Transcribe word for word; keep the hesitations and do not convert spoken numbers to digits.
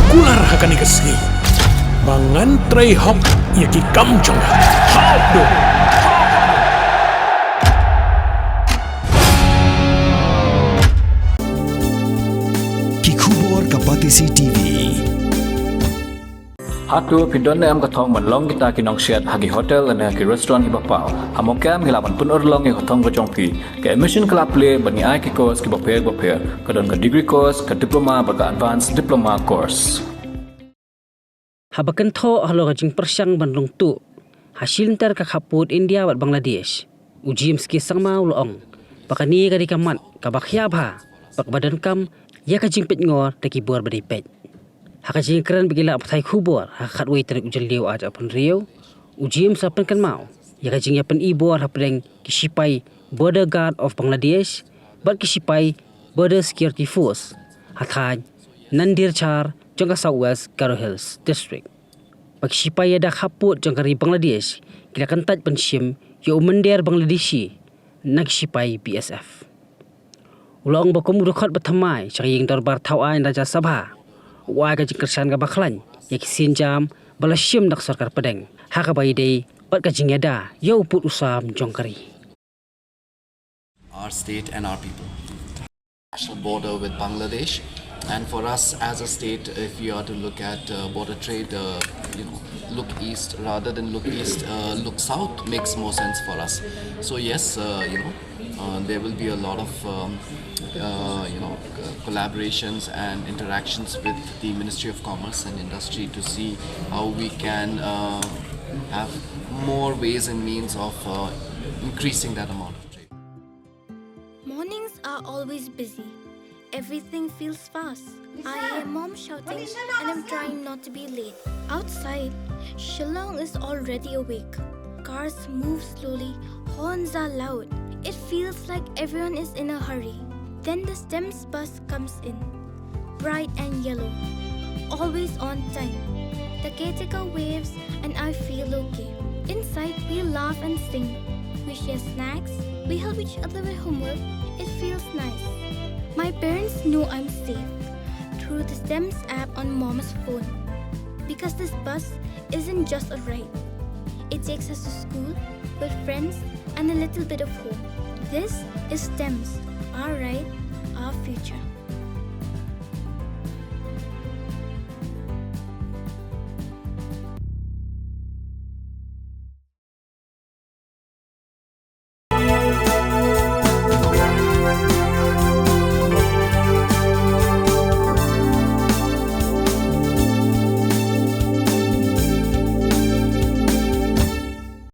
Kular ha kane ka sngi ba ngan trei hok ïa ki kam jong nga. Hok do. Ki khubor ka Batesi T V. Hato phi don ne em ka thong ban long kita ki nongsiat ha ki hotel ne ha ki restaurant kiba paw? Ha mawkha em ngi lah ban pynurlong ïa ka thong ka jong phi. Ka admission ka la plie bad ngi ai ki course kiba pher ba pher. Ka don ka degree course, ka diploma bad ka advanced diploma course. Haba kynthoh halor ka jingpyrshang ban rung tuh ha shilynter ka khappud India bad Bangladesh, u James K Sangma u la ong ba kane ka dei ka mat kaba khia bha bad kaba donkam ïa ka jingpeitngor da ki bor ba dei peit. Ha ka jingkren bad ki lad pathai khubor ha ka khatwei tarik u Jylliew arhajar arphew hynriew, u James u la pynkynmaw ïa ka jingïapyni bor hapdeng ki sipai Border Guard of Bangladesh bad ki sipai Border Security Force ha thaiñ Nandirchar jong ka South West Garo Hills District. Ba ki sipai ïada khappud jong ka ri Bangladesh ki la kyntait ban shim ïa u mynder Bangladeshi na ki sipai B S F. U la ong ba kum u dkhot ba thymmai sha ka ïing dorbar thawaiñ Rajya Sabha, u ai ka jingkyrshan kaba khlaiñ ïa ki sienjam ba la shim da ka sorkar pdeng ha kaba ïadei bad ka jingïada ïa u pud u sam jong ka ri. Our state and our people. National border with Bangladesh. And for us as a state, if we are to look at uh, border trade, uh, you know, look east rather than look east, uh, look south makes more sense for us. So yes, uh, you know, uh, there will be a lot of um, uh, you know, c- collaborations and interactions with the Ministry of Commerce and Industry to see how we can uh, have more ways and means of uh, increasing that amount of trade. Mornings are always busy. Everything feels fast. I hear mom shouting and I'm trying not to be late. Outside, Shillong is already awake. Cars move slowly, horns are loud. It feels like everyone is in a hurry. Then the STEMS bus comes in. Bright and yellow. Always on time. The caretaker waves and I feel okay. Inside, we laugh and sing. We share snacks. We help each other with homework. It feels nice. My parents know I'm safe through the STEMS app on Mom's phone. Because this bus isn't just a ride, it takes us to school, with friends, and a little bit of home. This is STEMS, our ride, our future.